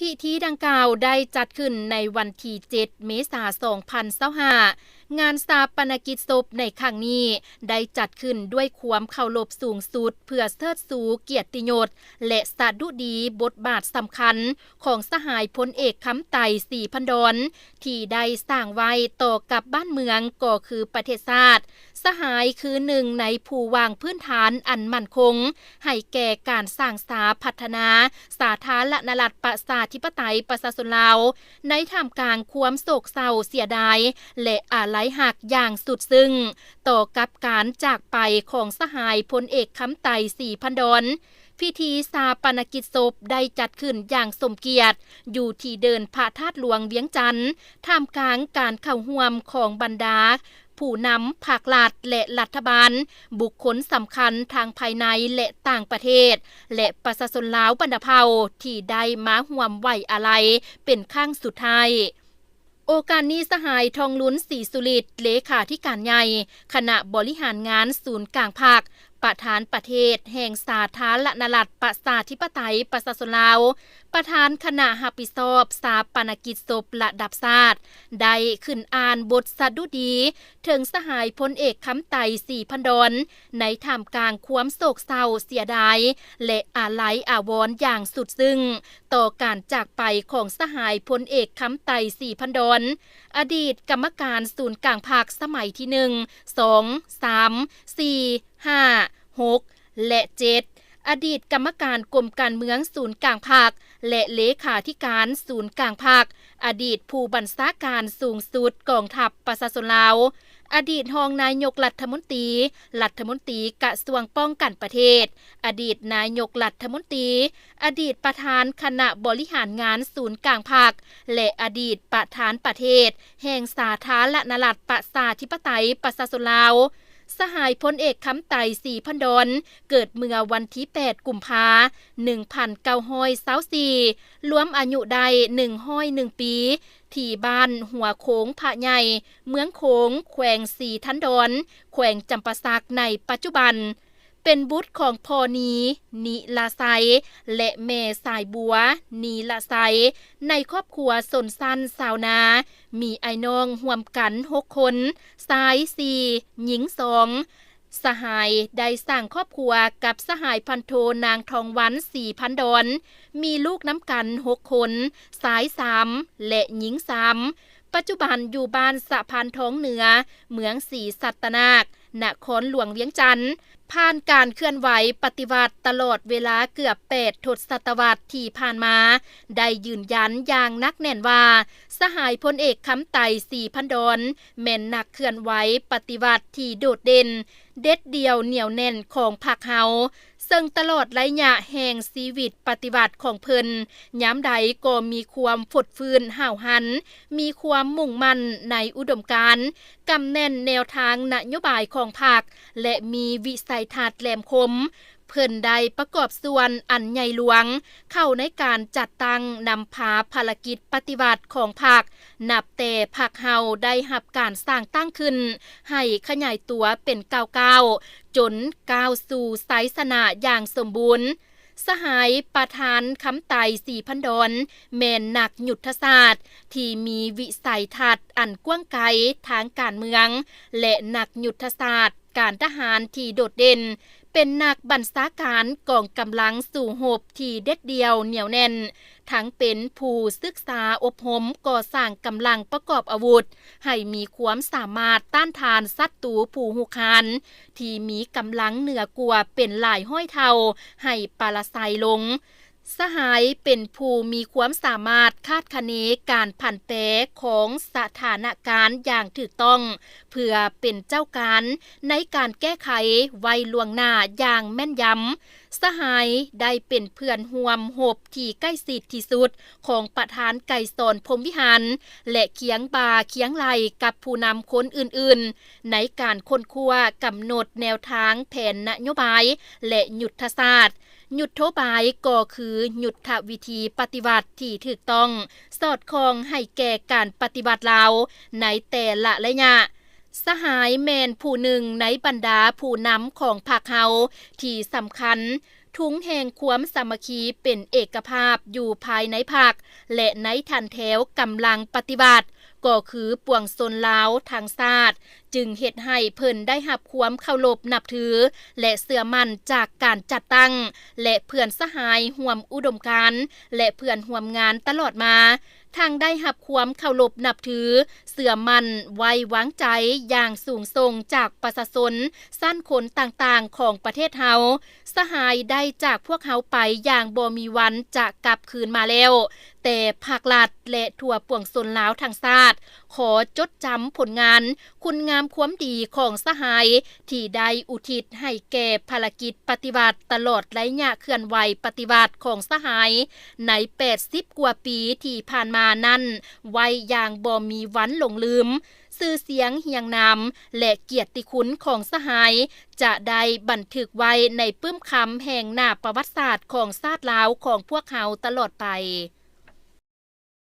ພິທີດັ່ງກ່າວໄດ້ຈັດຂຶ້ນໃນວັນທີເຈັດ ເມສາ ສອງພັນຊາວຫ້າ. ງານຊາປະນະກິດສົບໃນຄັ້ງນີ້ໄດ້ຈັດຂຶ້ນດ້ວຍຄວາມເຄົາລົບສູງສຸດ ເພື່ອເຊີດຊູກຽດຕິຍົດ ແລະ ສະດຸດີບົດບາດສຳຄັນຂອງສະຫາຍພົນເອກ ຄຳໄຕ ສີພັນດອນ ທີ່ໄດ້ສ້າງໄວ້ຕໍ່ກັບບ້ານເມືອງ ກໍຄືປະເທດຊາດ. ສະຫາຍຄືໜຶ່ງໃນຜູ້ວາງພື້ນຖານອັນໝັ້ນຄົງໃຫ້ແກ່ການສ້າງສາພັດທະນາສາທາລະນະລັດປະຊາທິປະໄຕປະຊາຊົນລາວ ໃນທ່າມກາງຄວາມໂສກເສົ້າເສຍດາຍ ແລະ ອາໄລຮັກຢ່າງສຸດຊຶ້ງຕໍ່ກັບການຈາກໄປຂອງສະຫາຍພົນເອກ ຄຳໄຕ ສີພັນດອນ. ພິທີຊາປະນະກິດສົບໄດ້ຈັດຂຶ້ນຢ່າງສົມກຽດຢູ່ທີ່ເດີ່ນພະທາດຫຼວງວຽງຈັນ ທ່າມກາງການເຂົ້າຮ່ວມຂອງບັນດາຜູ້ນຳພັກລັດ ແລະ ລັດຖະບານ, ບຸກຄົນສຳຄັນທັງພາຍໃນ ແລະ ຕ່າງປະເທດ ແລະ ປະຊາຊົນລາວບັນດາເຜົ່າທີ່ໄດ້ມາຮ່ວມໄວ້ອາໄລເປັນຄັ້ງສຸດທ້າຍ. ໂອກາດນີ້ ສະຫາຍ ທອງລຸນ ສີສຸລິດ ເລຂາທິການໃຫຍ່ຄະນະບໍລິຫານງານສູນກາງພັກ, ປະທານປະເທດແຫ່ງສາທາລະນະລັດປະຊາທິປະໄຕປະຊາຊົນລາວ, ປະທານຄະນະຮັບຜິດຊອບຊາປະນະກິດສົບລະດັບຊາດ ໄດ້ຂຶ້ນອ່ານບົດສະດຸດີເຖິງສະຫາຍພົນເອກ ຄຳໄຕ ສີພັນດອນ ໃນທ່າມກາງຄວາມໂສກເສົ້າເສຍດາຍ ແລະ ອາໄລອາວອນຢ່າງສຸດຊຶ້ງຕໍ່ການຈາກໄປຂອງສະຫາຍພົນເອກ ຄຳໄຕ ສີພັນດອນ, ອະດີດກຳມະການສູນກາງພັກສະໄໝທີໜຶ່ງ, ສອງ, ສາມ, ສີ່, ຫ້າ, ຫົກ ແລະ ເຈັດ, ອະດີດກຳມະການກົມການເມືອງສູນກາງພັກ ແລະ ເລຂາທິການສູນກາງພັກ, ອະດີດຜູ້ບັນຊາການສູງສຸດກອງທັບປະຊາຊົນລາວ, ອະດີດຮອງນາຍົກລັດຖະມົນຕີ, ລັດຖະມົນຕີກະຊວງປ້ອງກັນປະເທດ, ອະດີດນາຍົກລັດຖະມົນຕີ, ອະດີດປະທານຄະນະບໍລິຫານງານສູນກາງພັກ ແລະ ອະດີດປະທານປະເທດແຫ່ງສາທາລະນະລັດປະຊາທິປະໄຕປະຊາຊົນລາວ. ສະຫາຍພົນເອກ ຄຳໄຕ ສີພັນດອນ ເກີດເມື່ອວັນທີແປດ ກຸມພາ ໜຶ່ງພັນເກົ້າຮ້ອຍຊາວສີ່ ລວມອາຍຸໄດ້ໜຶ່ງຮ້ອຍໜຶ່ງປີ ທີ່ບ້ານຫົວໂຄ້ງພະໃຫຍ່ ເມືອງໂຂງ ແຂວງສີທັນດອນ ແຂວງຈຳປາສັກໃນປັດຈຸບັນ. ເປັນບຸດຂອງພໍ່ນີ ນິລະໄຊ ແລະ ແມ່ສາຍບົວ ນີລະໄຊ ໃນຄອບຄົວຊົນຊັ້ນຊາວນາ, ມີອ້າຍນ້ອງຮ່ວມກັນຫົກຄົນ, ຊາຍສີ່, ຍິງສອງ. ສະຫາຍໄດ້ສ້າງຄອບຄົວກັບສະຫາຍພັນໂທ ນາງ ທອງວັນ ສີພັນດອນ, ມີລູກນຳກັນຫົກຄົນ, ຊາຍສາມ ແລະ ຍິງສາມ. ປັດຈຸບັນຢູ່ບ້ານສະພານທອງເໜືອ, ເມືອງສີສັດຕະນາກ, ນະຄອນຫຼວງວຽງຈັນ. ຜ່ານການເຄື່ອນໄຫວປະຕິວັດຕະຫຼອດເວລາເກືອບແປດທົດສະຕະວັດທີ່ຜ່ານມາ, ໄດ້ຢືນຢັນຢ່າງໜັກແໜ້ນວ່າ ສະຫາຍພົນເອກ ຄຳໄຕ ສີພັນດອນ ແມ່ນນັກເຄື່ອນໄຫວປະຕິວັດທີ່ໂດດເດັ່ນ, ເດັດດ່ຽວ, ໜຽວແໜ້ນຂອງພັກເຮົາ. ເຊິ່ງຕະຫຼອດໄລຍະແຫ່ງຊີວິດປະຕິວັດຂອງເພິ່ນ, ຍາມໃດກໍມີຄວາມຟົດຟື້ນຫ້າວຫັນ, ມີຄວາມມຸ່ງໝັ້ນໃນອຸດົມການ, ກຳແໜ້ນແນວທາງນະໂຍບາຍຂອງພັກ ແລະ ມີວິໄສທັດແຫຼມຄົມ. ເພິ່ນໄດ້ປະກອບສ່ວນອັນໃຫຍ່ຫຼວງເຂົ້າໃນການຈັດຕັ້ງນຳພາພາລະກິດປະຕິວັດຂອງພັກ, ນັບແຕ່ພັກເຮົາໄດ້ຮັບການສ້າງຕັ້ງຂຶ້ນໃຫ້ຂະຫຍາຍຕົວເປັນກ້າວໆ ຈົນກ້າວສູ່ໄຊຊະນະຢ່າງສົມບູນ. ສະຫາຍປະທານ ຄຳໄຕ ສີພັນດອນ ແມ່ນນັກຍຸດທະສາດທີ່ມີວິໄສທັດອັນກວ້າງໄກທາງການເມືອງ ແລະ ນັກຍຸດທະສາດການທະຫານທີ່ໂດດເດັ່ນ, ເປັນນັກບັນຊາການກອງກຳລັງສູ້ຮົບທີ່ເດັດດ່ຽວໜຽວແໜ້ນ, ທັງເປັນຜູ້ສຶກສາອົບຮົມກໍ່ສ້າງກຳລັງປະກອບອາວຸດໃຫ້ມີຄວາມສາມາດຕ້ານທານສັດຕູຜູ້ຮຸກຮານທີ່ມີກຳລັງເໜືອກວ່າເປັນຫຼາຍຮ້ອຍເທົ່າໃຫ້ປະລະໄຊລົງ. ສະຫາຍເປັນຜູ້ມີຄວາມສາມາດຄາດຄະເນການຜັນແປຂອງສະຖານະການຢ່າງຖືກຕ້ອງ ເພື່ອເປັນເຈົ້າການໃນການແກ້ໄຂໄວ້ລ່ວງໜ້າຢ່າງແມ່ນຢຳ. ສະຫາຍໄດ້ເປັນເພື່ອນຮ່ວມຮົບທີ່ໃກ້ຊິດທີ່ສຸດຂອງປະທານໄກສອນ ພົມວິຫານ ແລະ ຄຽງບ່າຄຽງໄຫຼ່ກັບຜູ້ນຳຄົນອື່ນໆ ໃນການຄົ້ນຄວ້າກຳນົດແນວທາງແຜນນະໂຍບາຍ ແລະ ຍຸດທະສາດ. ຍຸດໂທບາຍກໍຄືຍຸດທະວິທີປະຕິວັດທີ່ຖືກຕ້ອງ, ສອດຄ່ອງໃຫ້ແກ່ການປະຕິວັດລາວໃນແຕ່ລະໄລຍະ. ສະຫາຍແມ່ນຜູ້ໜຶ່ງໃນບັນດາຜູ້ນຳຂອງພັກເຮົາທີ່ສຳຄັນ ທຸງແຫ່ງຄວາມສາມັກຄີເປັນເອກະພາບຢູ່ພາຍໃນພັກ ແລະ ໃນຖັນແຖວກຳລັງປະຕິວັດ ກໍຄືປວງຊົນລາວທັງຊາດ ຈຶ່ງເຮັດໃຫ້ເພິ່ນໄດ້ຮັບຄວາມເຄົາລົບນັບຖື ແລະ ເຊື່ອໝັ້ນຈາກການຈັດຕັ້ງ ແລະ ເພື່ອນສະຫາຍຮ່ວມອຸດົມການ ແລະ ເພື່ອນຮ່ວມງານຕະຫຼອດມາ ທັງໄດ້ຮັບຄວາມເຄົາລົບນັບຖື, ເຊື່ອໝັ້ນໄວ້ວາງໃຈຢ່າງສູງສົ່ງຈາກປະຊາຊົນຊັ້ນຄົນຕ່າງໆຂອງປະເທດເຮົາ. ສະຫາຍໄດ້ຈາກພວກເຮົາໄປຢ່າງບໍ່ມີວັນຈະກັບຄືນມາແລ້ວ, ແຕ່ພັກລັດ ແລະ ທົ່ວປວງຊົນລາວທັງຊາດ ຂໍຈົດຈຳຜົນງານ, ຄຸນງາມຄວາມດີຂອງສະຫາຍ ທີ່ໄດ້ອຸທິດໃຫ້ແກ່ພາລະກິດປະຕິວັດຕະຫຼອດໄລຍະເຄື່ອນໄຫວປະຕິວັດຂອງສະຫາຍໃນແປດສິບກວ່າປີທີ່ຜ່ານມານັ້ນໄວ້ຢ່າງບໍ່ມີວັນຫຼົງລືມ. ຊື່ສຽງຮຽງນາມ ແລະ ກຽດຕິຄຸນຂອງສະຫາຍ ຈະໄດ້ບັນທຶກໄວ້ໃນປຶ້ມຄຳແຫ່ງໜ້າປະຫວັດສາດຂອງຊາດລາວຂອງພວກເຮົາຕະຫຼອດໄປ.